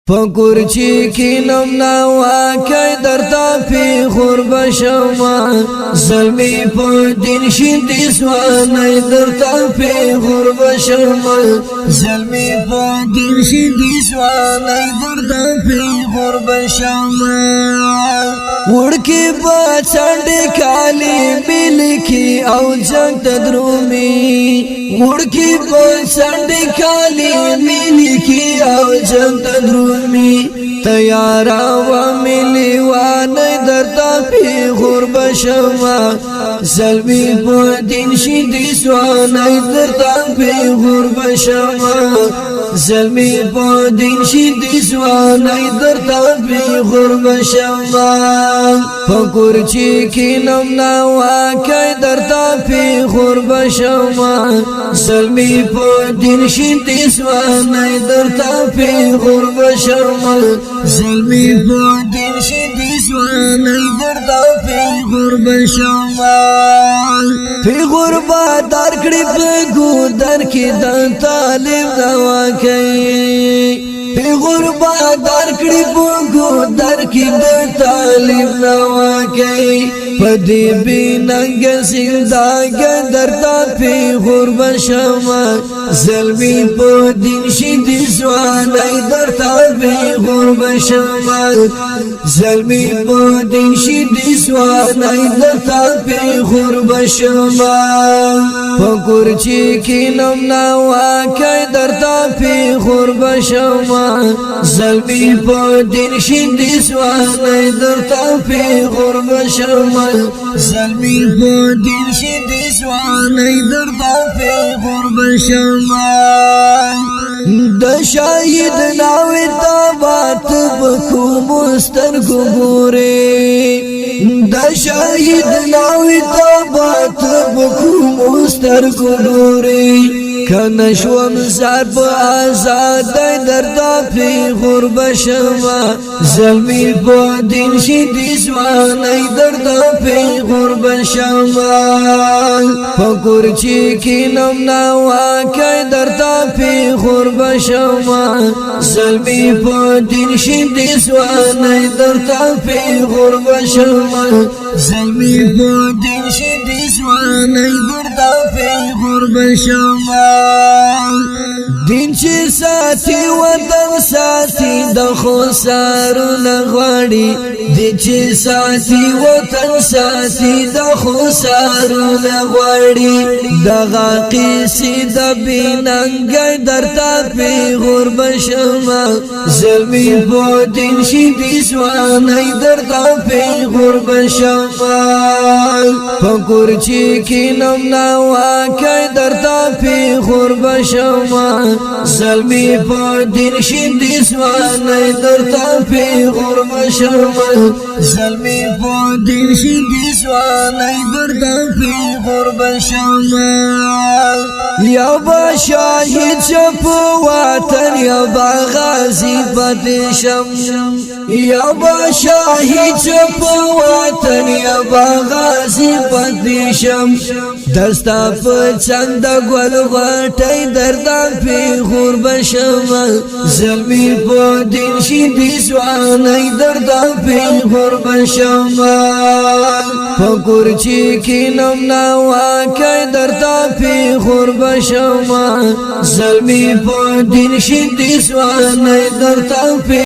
پکورچی کې نم نا واکای درتا پی غرب شما، زلمی په دین شیندې ځواني درتا پی غرب شما، زلمی په دین شیندې ځواني درتا پی غرب شما۔ وړکی په څنډ کالی ملکی او جنگ تدرومی، وړکی په څنډ کالی ملکی او جنگ تدرومی، تیارا و ملی وانه درتا پی غرب شما، زلمی په دین شي دی سوانه درتا پی غرب شما، زلمی په دین شي دی سوانه درتا پی غرب شما۔ پکورچی کې نم نا واکای درتا پی غرب شما، زلمی په دین شي دی سوانه درتا پی غرب شما، زلمی په دین شي دی سوانه درتا پی غرب شما۔ پی غربا در کړی په ګودر کې د طالب دوا کوي، پی غربا در کړی په ګودر کې د طالب دوا کوي، پدې بیننګ سینداګ درتا پی غرب شما، زلمی په دین شي دی ځواني درتا پی غرب شما، زلمی په دین شي دی ځواني درتا پی غرب شما۔ پکورچی کې نم نا واکای درتا پی غرب شما، زلمی په دین شي دی ځواني درتا پی غرب شما، زلمی په دین شي دی ځواني درتا پی غرب شما۔ د شاهد ناوی تابات بکو مسترګو ګوري، د شاهد ناوی تابات بکو مسترګو ګوري، کنه شوم زار په آزاد درتا پی غرب شما، زلمی په دین شي دی ځواني درتا پی غرب شما۔ پکورچی کې نم نا واکای درتا پی غرب شما، زلمی په دین شي دی ځواني درتا پی غرب شما، زلمی په دین شي دی ځواني درتا پی غرب شما۔ دین چې ساتي وطن ساتي د خو سارو نغواړي، دین چې ساتي وطن ساتي د خو سارو نغواړي، دغه قیسی د بیننګ درتا پی غرب شما، زلمی په دین شي دی ځواني درتا پی غرب شما۔ پکورچی کې نم نا واکای درتا پی غرب شما، زلمی په دین شي دی ځواني درتا پی غرب شما، زلمی په دین شي دی ځواني درتا پی غرب شما۔ یا با شاهد چپ وطن یا با غازی پتشم، یا با شاهد چپ وطن یا با غازی پتشم، دستا په چند ګل غټي دردا پی غرب شما، زلمی په دین شي دی ځواني دردا پی غرب شما۔ پکورچی کې نم نا واکای درتا پی غرب شما، زلمی په دین شي دی ځواني درتا پی